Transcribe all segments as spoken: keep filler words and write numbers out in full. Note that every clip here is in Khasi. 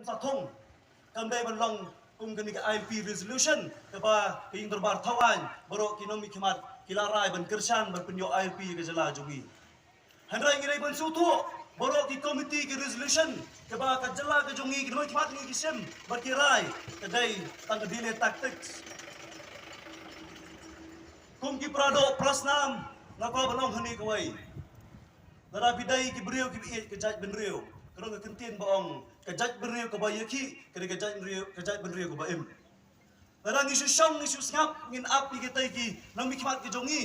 Sa thung kam dei ban long kum kane ka I L P resolution kaba ka ïing dorbar thaw aiñ baroh ki nongmihkhmat ki la rai ban kyrshan ban pynïoh I L P ïa ka jylla jong ngi. Hynrei ngi dei ban sngewthuh baroh ki committee ki resolution kaba ka jylla ka jong ngi ki nongmihkhmat ngi ki sim bad ki rai ka dei tang ka delay tactics. Kum ki para doh para snam nga kwah ban ong hangne kawei. Lada phi dei ki briew kiba ïeit ka jaitbynriew, ka don ka kyntien ba ong ka jaitbynriew kaba ïakhih ka dei ka jaitbynriew, ka jaitbynriew kaba im. Lada ngi shu shong ngi shu sngap ngin ap ïa kitei ki nongmihkhmat ki jong ngi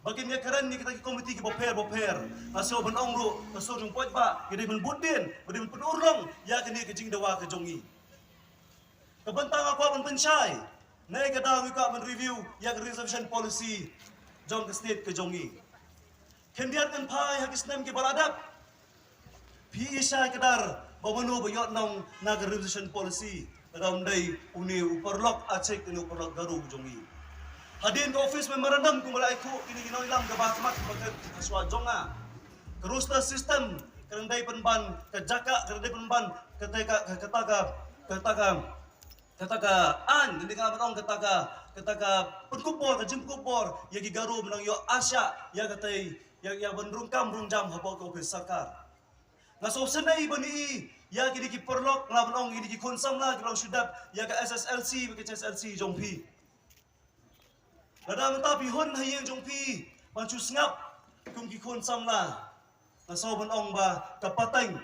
ba kin ïakren ïa kitei ki komiti kiba pher ba pher. Nga sngew ban ong ruh ka sur jong paidbah ka dei ban bud dien, ka dei ban pynurlong ïa kane ka jingdawa ka jong ngi. Ka bynta nga kwah ban pynshai, nai ka daw ngi kwah ban review ïa ka reservation policy jong ka state ka jong ngi. Khyndiat ngan phai ha ki snem kiba la dep. Phi i shai kdar ba mano ba ïoh nong na ka reservation policy. Ka dam dei une u paralok Achik, une u paralok Garo jong ngi. Hadien ka office memorandum kumba la ai khuh kine ki nongïalam kaba khmat ba ka shuwa jong nga. Ka roster system ka dang dei pynban, ka jaka ka dang dei pynban, kata ka, kata ka, kata ka kata ka aiñ, kane ka ban ong kata ka, kata ka pynkup bor, ka jingkup bor ïa ki Garo ba nang ïoh arshah ïa katei, ïa, ïa ban rung kam rung jam hapoh ka office sorkar. Nga sngewsynei ban i ïa kine ki paralok, nga ban ong kine ki khun samla ki ba nang shu dep ïa ka S S L C bad ka H S L C jong phi. Lada mynta phi hun ha ïing jong phi ban shu sngap kum ki khun samla, nga sngew ban ong ba ka pateng,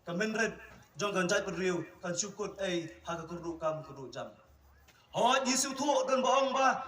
ka mynrit jong ka jaitbynriew kan shu kut ei ha ka kyrduh kam kyrduh jam. Hooid ngi sngewthuh don ba ong ba